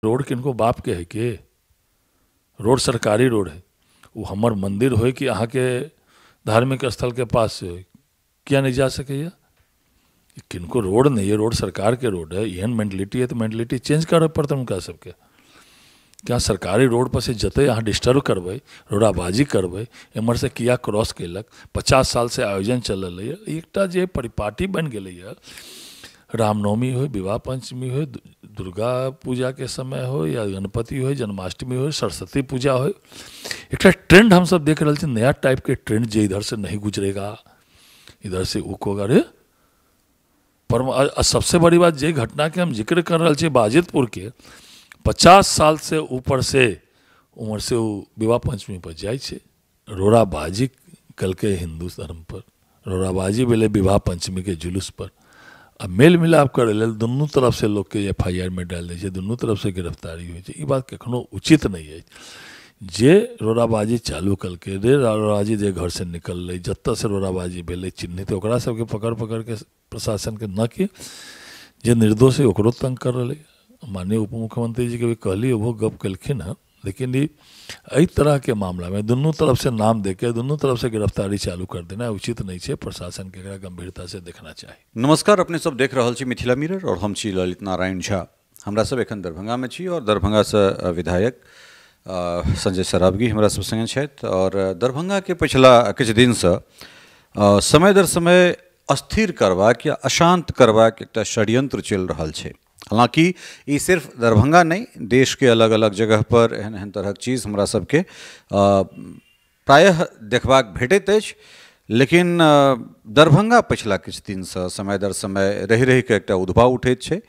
Road किनको बाप के है के? रोड सरकारी रोड है, वो हमर मंदिर होय कि अहाँके धार्मिक स्थल के पास से होय, किया नहीं जा सकैया? किनको रोड नहीं है, रोड सरकार के रोड है। एहन मेंटलिटी है तो मेंटलिटी चेंज करऽ पड़तै हुनका सबके। क्या सरकारी रोड पर से जते अहाँ डिस्टर्ब करबै, रोड़ाबाजी करबै, एम्हर से किया क्रॉस केलक? 50 साल से आयोजन चल रहलैए, एकटा जे परिपाटी बनि गेलैए, रामनवमी हो, विवाह पंचमी हो, दुर्गा पूजा के समय हो या गणपति हो, जन्माष्टमी हो, सरस्वती पूजा हो, एकटा ट्रेंड हमसब देख रहल छी, नया टाइप के ट्रेंड, जे इधर से नहीं गुजरेगा, इधर से ऊक होगा। रे पर सबसे बड़ी बात, जे घटना के हम जिक्र कर रहल छी बाजितपुर के, 50 साल से ऊपर से उम्र से ओ विवाह पंचमी पर जाइ छै, रोड़ाबाजी कलकै हिंदू धर्म पर, रोड़ाबाजी भेलै विवाह पंचमी के जुलूस पर। आ मेल मिलाप करै लेल दुनू तरफ से लोकके FIR में डालि दै छै, दुनू तरफ से गिरफ्तारी होइ छै। ई बात कखनो उचित नहि अछि। जे रोड़ाबाजी चालू कलकै, रे रोड़ाबाजी जे घर से निकललै, जतऽ से रोड़ाबाजी भेलै चिन्हित, ओकरा सबके पकड़ पकड़ के प्रशासन के न कि जे निर्दोष है ओकरो तंग कर रहलै। माननीय उप मुख्यमंत्री जी के भी कहली, ओहो गप केलखिन हँ, लेकिन एहि तरहके मामलामे दुनू तरफ से नाम देके दुनू तरफ से गिरफ्तारी चालू कर देना उचित नहीं है। प्रशासन के एकरा गंभीरता से देखना चाही। नमस्कार, अपने सब देख रहल छी मिथिला मिरर और हम छी ललित नारायण झा। हमरा सब एखन दरभंगा में छी और दरभंगा से विधायक संजय सरावगी हमरा सब संगे छथि। और दरभंगा के पिछला किछु दिनसँ समय दर समय अस्थिर करबाक या अशांत करबाक एकटा षड्यंत्र चलि रहल छै। हालाँकि ई सिर्फ दरभंगा नहीं, देश के अलग अलग जगह पर एहन एहन तरहक चीज़ हमरा सबके प्रायः देखबाक भेटैत अछि, लेकिन दरभंगा पछिला किछु दिनसँ समय दर समय रहि रहिके एकटा उद्भाव उठैत छै।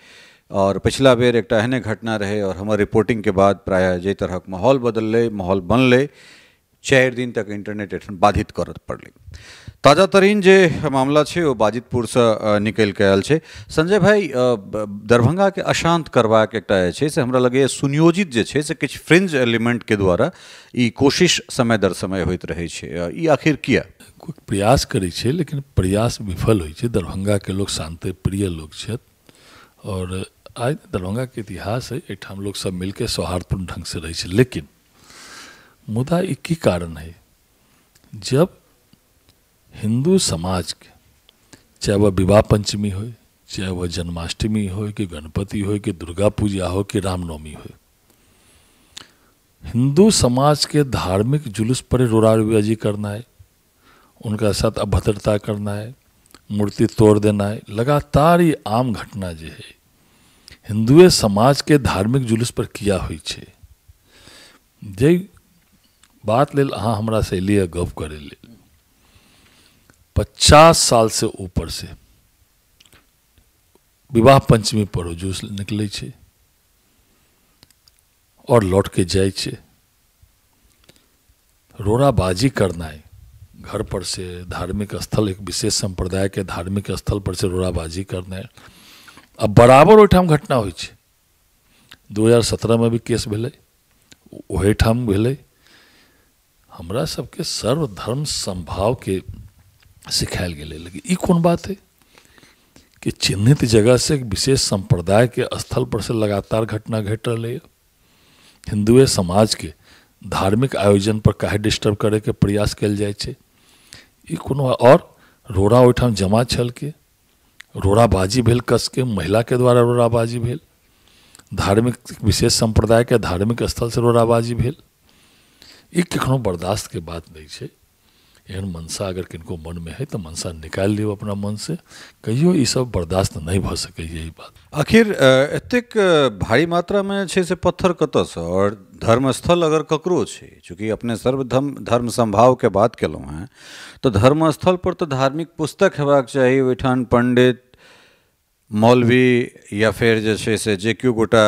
और पिछला बेर एकटा एहने घटना रहै और हमर रिपोर्टिंगके बाद प्रायः जाहि तरहक माहौल बदललै, माहौल बनलै, 4 दिन तक इंटरनेट एठन बाधित करऽ पड़लै। ताजा तरीन जे मामला छै ओ बाजितपुरसँ निकलि कऽ आयल छै। संजय भाई, दरभंगाके अशांत करबाक एकटा जे छै से हमरा लगैए सुनियोजित जे छै से किछु फ्रिंज एलिमेंटके द्वारा ई कोशिश समय दर समय होइत रहै छै, ई आखिर किया? कोइ प्रयास करै छै लेकिन प्रयास विफल होइ छै। दरभंगाके लोक शांति प्रिय लोक छथि और आइ दरभंगाके इतिहास है, एहिठाम लोक सब मिलके सौहार्दपूर्ण ढंग से रहै छै। लेकिन मुदा ई की कारण है, जब हिंदू समाज के चाहे वह विवाह पंचमी हो, चाहे वह जन्माष्टमी हो, कि गणपति हो, कि दुर्गा पूजा हो, कि रामनवमी हो, हिंदू समाज के धार्मिक जुलूस पर रोड़ाबाजी करना है, उनका साथ अभद्रता करना है, मूर्ति तोड़ देना है, लगातार ये आम घटना जो है हिंदुए समाज के धार्मिक जुलूस पर किया होइ छै। जे बात लेल अहाँ हमरा से एलियै गप करै लेल, 50 साल से ऊपर से विवाह पंचमी पर जुलूस निकलै छै और लौट के जाइ छै। रोड़ाबाजी करनाइ घर पर से, धार्मिक स्थल, एक विशेष संप्रदाय के धार्मिक स्थल पर से रोड़ाबाजी करनाइ, अब बराबर ओहिठाम घटना होइ छै। 2017 में भी केस भेलै, ओहिठाम भेलै। हमरा सबके सर्वधर्म समभाव के सिखायल गेलै, लेकिन ई कोन बात है कि चिन्हित जगह से एक विशेष संप्रदाय के स्थल पर से लगातार घटना घटि रहलै। हिंदुए समाज के धार्मिक आयोजन पर काहे डिस्टर्ब करे के प्रयास कयल जाइ छै? ई कोनो और रोड़ा ओहिठाम जमा छल के रोड़ाबाजी भेल, कस के महिला के द्वारा रोड़ाबाजी भेल, धार्मिक विशेष संप्रदाय के धार्मिक स्थल से रोड़ाबाजी भेल। ई कखनो बर्दाश्त के बात नहीं छै। एहन मनसा अगर किनको मन में है तो मनसा निकालि लियौ अपना मन से, कहियो ई सब बर्दाश्त नहीं भऽ सकैए ई बात। आखिर एतेक भारी मात्रामे छै से पत्थर कतऽसँ? और धर्मस्थल अगर ककरो छै, चूँकि अपने सर्वधर्म धर्म समभावके बात केलहुँ हेँ, तऽ धर्मस्थल पर तऽ धार्मिक पुस्तक हेबाक चाही, ओहिठाम पंडित मौलवी या फेर जे छै से जे केओ गोटा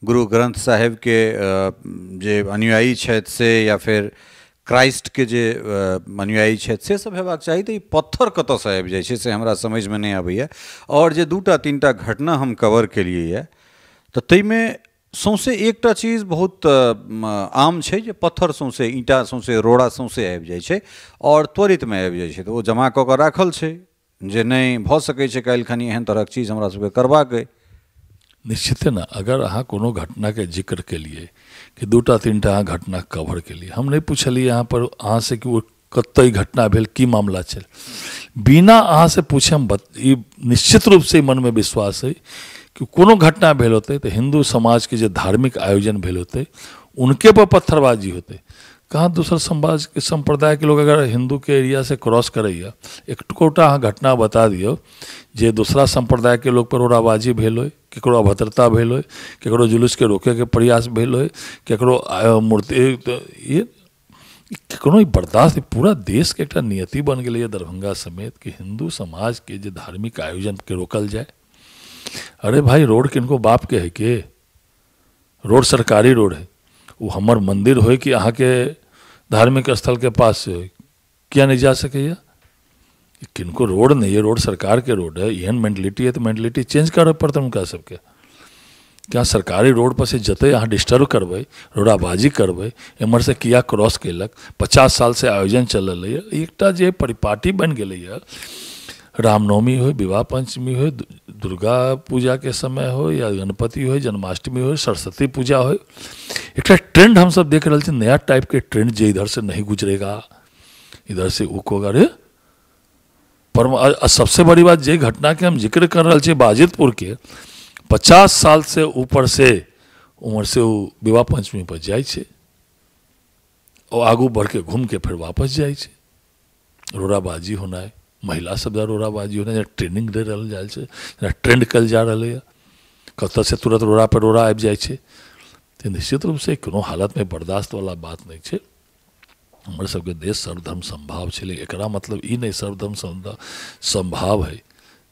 गुरु ग्रंथ साहेबके जे अनुयायी छथि से, या फेर क्राइस्ट के जे अनुयायी छथि से सब हेबाक चाही। तऽ ई पत्थर कतऽसँ आबि जाइ छै से हमरा समझमे नहि आबैए। और जे 2-3 टा घटना हम कवर केलियै तऽ ताहिमे सौंसे एकटा चीज बहुत आम छै जे पत्थर सौंसे, ईंटा सौंसे, रोड़ा सौंसे आबि जाइ छै और त्वरितमे आबि जाइ छै। तऽ ओ जमा कऽ कऽ राखल छै जे नहि भऽ सकै छै काल्हि खनी एहन तरहक चीज हमरा सबके करबाक अइ। निश्चिते ने। अगर अहाँ कोनो घटनाके जिक्र केलिए कि 2टा 3टा अहाँ घटना कवर केलिए, हम नहि पुछलियै अहाँ पर अहाँ से कि ओ कतऽ घटना भेल, की मामला छल, बिना अहाँ से पूछे हम ई निश्चित रूपसँ मनमे विश्वास है कि कोनो घटना भेल होतै तऽ हिन्दू समाजके जे धार्मिक आयोजन भेल होतै उनके पर पत्थरबाजी होतै। कहाँ दोसर समाज के सम्प्रदाय के लोग अगर हिंदू के एरिया से क्रॉस करैया, एकोटा अहाँ घटना बता दियौ जे दोसरा सम्प्रदाय के लोग पर रोड़ाबाजी भेल होय, केकरो अभद्रता भेल होय, केकरो जुलूस के रोके के प्रयास भेल होय, केकरो मूर्ति, ये केकरो बर्दाश्त। पूरा देश के एकटा नियति बन गेलैए दरभंगा समेत कि हिंदू समाज के जे धार्मिक आयोजन के रोकल जाए। अरे भाई, रोड किनको बाप के है के? रोड सरकारी रोड है, वो हमर मंदिर होय कि अहाँके धार्मिक स्थल के पास से होय, किया नहीं जा सकैया? किनको रोड नहीं है, रोड सरकार के रोड है। एहन मेंटलिटी है तो मेंटलिटी चेंज करऽ पड़तै हुनका सबके। क्या सरकारी रोड पर से जतै अहाँ डिस्टर्ब करबै, रोड़ाबाजी करबै, एम्हर से किया क्रॉस केलक? 50 साल से आयोजन चल रहलैए, एकटा जे परिपाटी बनि गेलैए, रामनवमी हो, विवाह पंचमी हो, दुर्गा पूजा के समय हो, या गणपति हो, जन्माष्टमी हो, सरस्वती पूजा हो, एकटा ट्रेंड हम सब देख रहल छी, नया टाइप के ट्रेंड जे इधर से नहीं गुजरेगा, इधर से ऊक होगा। अरे पर सबसे बड़ी बात जे घटना के हम जिक्र कर रहल छी बाजितपुर के, 50 साल से ऊपर से उम्र से वो विवाह पंचमी पर जाइ छै और आगू बढ़ के घूम के फिर वापस जाइ छै। रोड़ाबाजी होना है, महिला सब द्वारा रोड़ाबाजी होना, जेना ट्रेनिंग दे रहल जाइ छै, जेना ट्रेंड कयल जा रहलैए, कतऽ से तुरंत रोड़ा पर रोड़ा आबि जाइ छै। तऽ निश्चित रूपसँ कोनो हालतमे बर्दाश्त वाला बात नहि छै। हमर सबके देश सर्वधर्म समभाव छै, लेकिन एकरा मतलब ई नहि सर्वधर्म समभाव है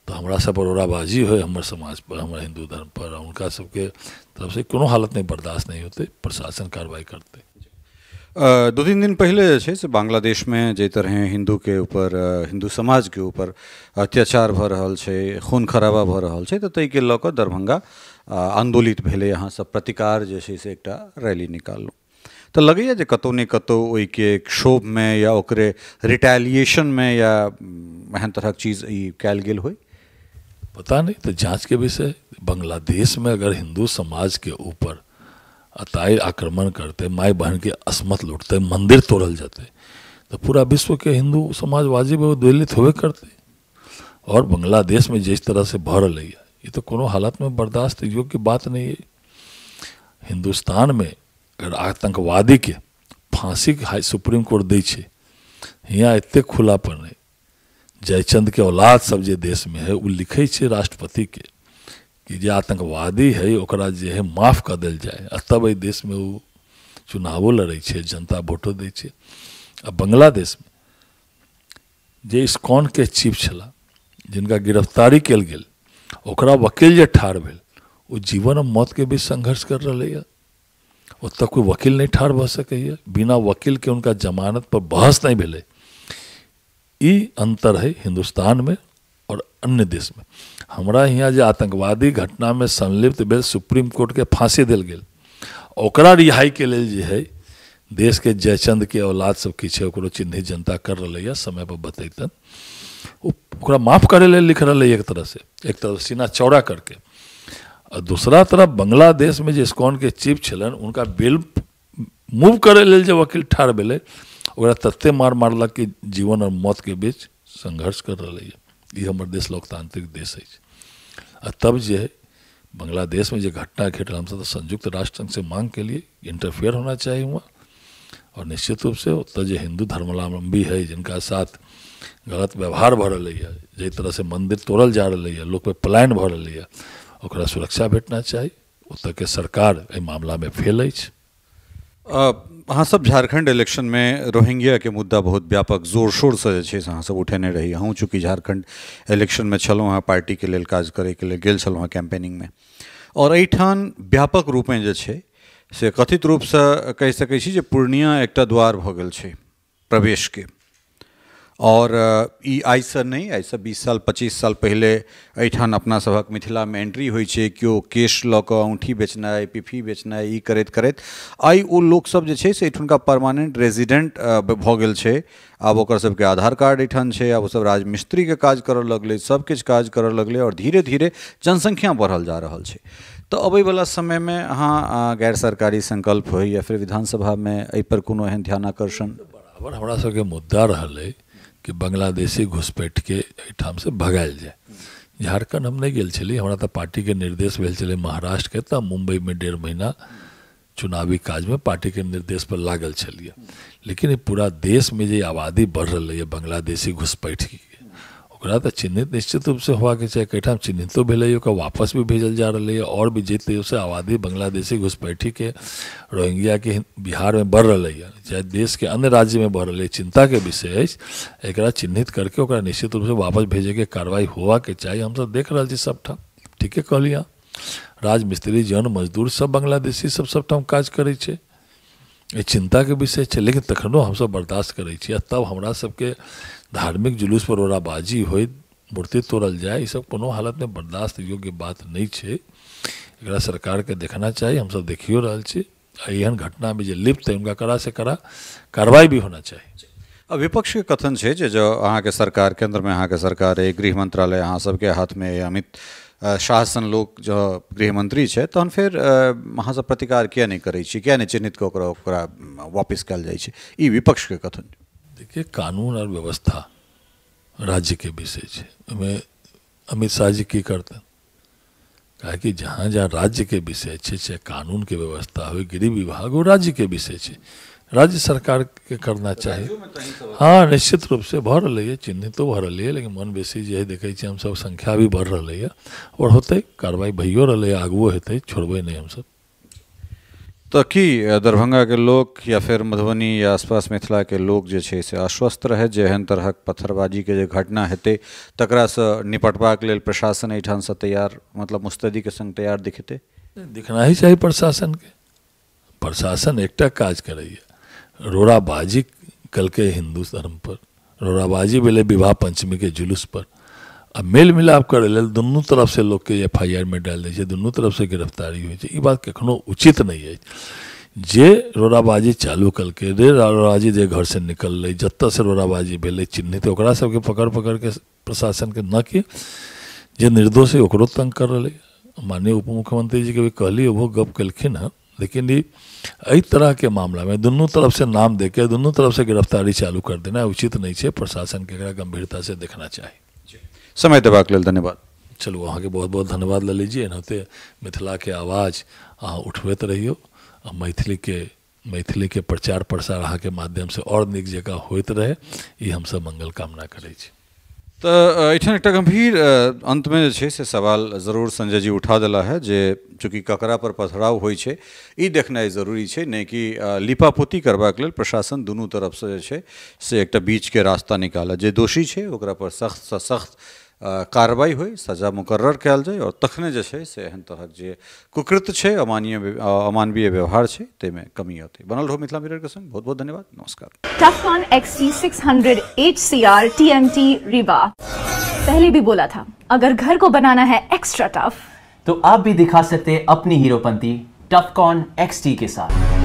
तऽ हमरा सब पर रोड़ाबाजी होइ, हमर समाज पर, हमर हिन्दू धर्म पर, हुनका सबके तरफसँ कोनो हालतमे बर्दाश्त नहि होतै, प्रशासन कार्रवाई करतै। 2-3 दिन पहिले जे छै से बांग्लादेशमे जाहि तरहे हिन्दूके ऊपर, हिन्दू समाजके ऊपर अत्याचार भऽ रहल छै, खून खराबा भऽ रहल छै, तऽ ताहिके लऽ कऽ दरभंगा आन्दोलित भेलै। अहाँ सब प्रतिकार जे छै से एकटा रैली निकाललहुँ, तऽ लगैए जे कतहु ने कतहु ओहिके क्षोभमे या ओकरे रिटेलिएशनमे या एहन तरहक चीज ई कयल गेल होइ, पता नहीं, तो जांच के विषय। बांग्लादेश में अगर हिंदू समाज के ऊपर अताई आक्रमण करते, माई बहन के असमत लूटते, मंदिर तोड़ल जाते, तो पूरा विश्व के हिंदू समाज वाजिब उद्वेलित होबे करते। और बांग्लादेश में जिस तरह से भर रही है, ये तो कोनो हालत में बर्दाश्त योग्य बात नहीं है। हिंदुस्तान में अगर आतंकवादी के फांसी हाई सुप्रीम कोर्ट दै छै, हियाँ एतेक खुलापन है। जयचंद के औलाद सब जे देश में है वो लिखै छै राष्ट्रपति के कि जे आतंकवादी है ओकरा जे है माफ कऽ देल जाए, आ तब एहि देशमे ओ चुनावो लड़ै छै, जनता वोटो दै छै। आ बांग्लादेशमे जे इस्कॉन के चीफ छलाह, जिनका गिरफ्तारी कयल गेल, ओकरा वकील जे ठाढ़ भेल, ओ जीवन और मौत के बीच संघर्ष कर रहलैए। ओतऽ कोइ वकील नहि ठाढ़ भऽ सकैए, बिना वकील के उनका जमानत पर बहस नहि भेलै। ई अंतर है हिंदुस्तान में और अन्य देश में। हमरा यहाँ जे आतंकवादी घटना में संलिप्त भेल सुप्रीम कोर्ट के फांसी देल गेल, ओकरा रिहाई के लेल जे है देश के जयचंद के औलाद सब किछु है, ओकरो चिन्हित जनता कर रहलैए, समय पर बतैतन, ओकरा माफ करे लेल लिख रहलै एक तरह से, एक तरह सीना चौड़ा करके। और दूसरा तरफ बांग्लादेश में जे इस्कॉन के चीफ छलन, उनका बेल मूव करे लेल जे वकील ठाढ़ भेलै, ओकरा तते मार मारलक कि जीवन और मौत के बीच संघर्ष कर रहलैए। ई हमर देश लोकतांत्रिक देश अछि। आ तब जे है बांग्लादेश में जे घटना घटल, हमसब तऽ संयुक्त राष्ट्र संघ से मांग के लिए इंटरफेयर होना चाही वहाँ। और निश्चित रूप से ओतऽ जे हिंदू धर्मावलंबी है, जिनका साथ गलत व्यवहार भऽ रहलैए, जाहि तरह से मंदिर तोड़ल जा रहलैए, लोक पे पलायन भऽ रहलैए, ओकरा सुरक्षा भेटना चाही। ओतऽके सरकार एहि मामलामे फेल अछि। अहाँ सब झारखंड इलेक्शन में रोहिंग्या के मुद्दा बहुत व्यापक जोर शोरसँ जे छै से अहाँ सब उठेने रही। अहूँ चूँकि झारखंड इलेक्शन में छलहुँ हँ, पार्टीके लेल काज करैके लेल गेल छलहुँ हँ कैम्पेनिंगमे, और एहिठाम व्यापक रूपमे जे छै से कथित रूपसँ कहि सकै छी जे पूर्णिया एकटा द्वार भऽ गेल छै प्रवेशके, और ई आइसँ नहि, आइसँ 20 साल 25 साल पहिले एहिठाम अपना सभक मिथिलामे एंट्री होइ छै, केओ केश लऽ कऽ औँठी बेचनाइ, पिफी बेचनाइ, ई करैत करैत आइ ओ लोकसभ जे छै से एहिठुनका परमानेंट रेजिडेंट भऽ गेल छै। आब ओकर सबके आधार कार्ड एहिठाम छै, आब ओसभ राजमिस्त्रीके काज करऽ लगलै, सब किछु काज करऽ लगलै और धीरे धीरे जनसंख्या बढ़ल जा रहल छै। तऽ अबैवला समयमे अहाँ गैर सरकारी संकल्प होइ या फिर विधानसभामे एहिपर कोनो एहन ध्यानाकर्षण? बराबर हमरा सबके मुद्दा रहल अइ कि बांग्लादेशी घुसपैठके एहिठामसँ भगायल जाय। झारखण्ड हम नहि गेल छली, हमरा तऽ पार्टीके निर्देश भेल छलै महाराष्ट्रके, तऽ मुम्बईमे 1.5 महीना चुनावी काजमे पार्टीके निर्देश पर लागल छलियै। लेकिन पूरा देशमे जे आबादी बढ़ि रहलै बांग्लादेशी घुसपैठके, ओकरा तऽ चिन्हित निश्चित रूपसँ होबाके चाही। कईठाम चिन्हितो भेलै, ओकरा वापस भी भेजल जा रहलै और भी जे से आबादी बांग्लादेशी घुसपैठीके रोहिंग्याके बिहारमे बढ़ि रहलै है, चाहे देशके अन्य राज्यमे बढ़ि रहलै, चिंताके विषय अछि। एकरा चिन्हित करके ओकरा निश्चित रूपसँ वापस भेजैके कार्रवाई होबाके चाही। हमसब देख रहल छी सबठाम, ठीके कहलियै अहाँ, राजमिस्त्री जन मजदूर सब बांग्लादेशी सब सबठाम काज करै छै, ई चिंताके विषय छै। लेकिन तखनो हमसब बर्दाश्त करै छी। आ तब हमरा सबके धार्मिक जुलूस पर रोड़ाबाजी होइ, मूर्ति तोड़ल जाय, ई सब कोनो हालतमे बर्दाश्त योग्य बात नहि छै। एकरा सरकारके देखना चाही, हमसब देखियो रहल छी। आ एहन घटनामे जे लिप्त है उनका कड़ा से कड़ा कार्रवाई भी होना चाही। आ विपक्षके कथन छै जे जँ अहाँके सरकार, केन्द्रमे अहाँके सरकार अइ, गृह मंत्रालय अहाँ सबके हाथमे अइ, अमित शाह सन लोक जँ गृहमंत्री छै, तहन फेर अहाँ सब प्रतिकार किया नहि करै छी, किया नहि चिन्हित कऽ ओकरा वापस कयल जाइ छै? ई विपक्षके कथन। देखिए, कानून और व्यवस्था राज्यके विषय छै, ओहिमे अमित शाह जी की करतनि? काहेकि जहाँ जहाँ राज्यके विषय छै, चाहे कानूनके व्यवस्था होइ, गृह विभाग हो, राज्यके विषय छै, राज्य सरकारके करना चाही। हाँ, निश्चित रूपसँ भऽ रहलैए, चिन्हितो भऽ रहलैए, लेकिन मन बेसी जे है देखै छियै हमसब संख्या भी बढ़ि रहलैए और होतै, कार्रवाई भइयो रहलैए, आगुओ हेतै, छोड़बै नहि हमसब। तऽ की दरभंगाके लोक या फेर मधुबनी या आसपास मिथिलाके लोक जे छै से आश्वस्त रहै जे एहन तरहक पत्थरबाजीके जे घटना हेतै तकरासँ निपटबाक लेल प्रशासन एहिठामसँ तैयार, मतलब मुस्तैदीके संग तैयार दिखेतै? दिखना ही चाही प्रशासनके। प्रशासन एकटा काज करैए, रोड़ाबाजी कलकै हिन्दू धर्म पर, रोड़ाबाजी भेलै विवाह पंचमीके जुलूस पर, आ मेल मिलाप करै लेल दुनू तरफसँ लोकके FIR मे डालि दै छै, दुनू तरफसँ गिरफ्तारी होइ छै। ई बात कखनो उचित नहि अछि। जे रोड़ाबाजी चालू कलकै, जे रोड़ाबाजी जे घरसँ निकललै, जतऽसँ रोड़ाबाजी भेलै चिन्हित, ओकरा सबके पकड़ पकड़के प्रशासनके, न कि जे निर्दोष है ओकरो तंग कर रहलै। माननीय उप मुख्यमंत्री जीके भी कहली, ओहो गप केलखिन हँ, लेकिन ई एहि तरहके मामलामे दुनू तरफसँ नाम देके दुनू तरफसँ गिरफ्तारी चालू कर देना उचित नहि छै। प्रशासनके एकरा गंभीरतासँ देखना चाही। समय देबाक लेल धन्यवाद। चलू, अहाँके बहुत बहुत धन्यवाद ललित जी। एनाहिते मिथिलाके आवाज अहाँ उठबैत रहियौ आ मैथिलीके प्रचार प्रसार अहाँके माध्यमसँ आओर नीक जकाँ होइत रहै, ई हमसब मंगल कामना करै छी। तऽ एहिठाम एकटा गंभीर अंतमे जे छै से सवाल जरूर संजय जी उठा देला है जे चूँकि ककरा पर पथराव होइ छै ई देखनाइ जरूरी छै, नहि कि लिपापोती करबाक लेल प्रशासन दुनू तरफसँ जे छै से एकटा बीचके रास्ता निकालत। जे दोषी छै ओकरा पर सख्तसँ सख्त कार्रवाई होइ, सजा मुकर्रर कयल जाय और तखने जे छै से एहन तरहक जे कुकृत्य छै, अमानवीय व्यवहार छै, ताहिमे कमी औतै। बनल रहू मिथिला मिरर के संग। बहुत बहुत धन्यवाद, नमस्कार। Tufcon XT600 HCR TMT Rewa, पहले भी बोला था अगर घर को बनाना है एक्स्ट्रा टफ तो आप भी दिखा सकते हैं अपनी हीरोपंती टफकॉन XT के साथ।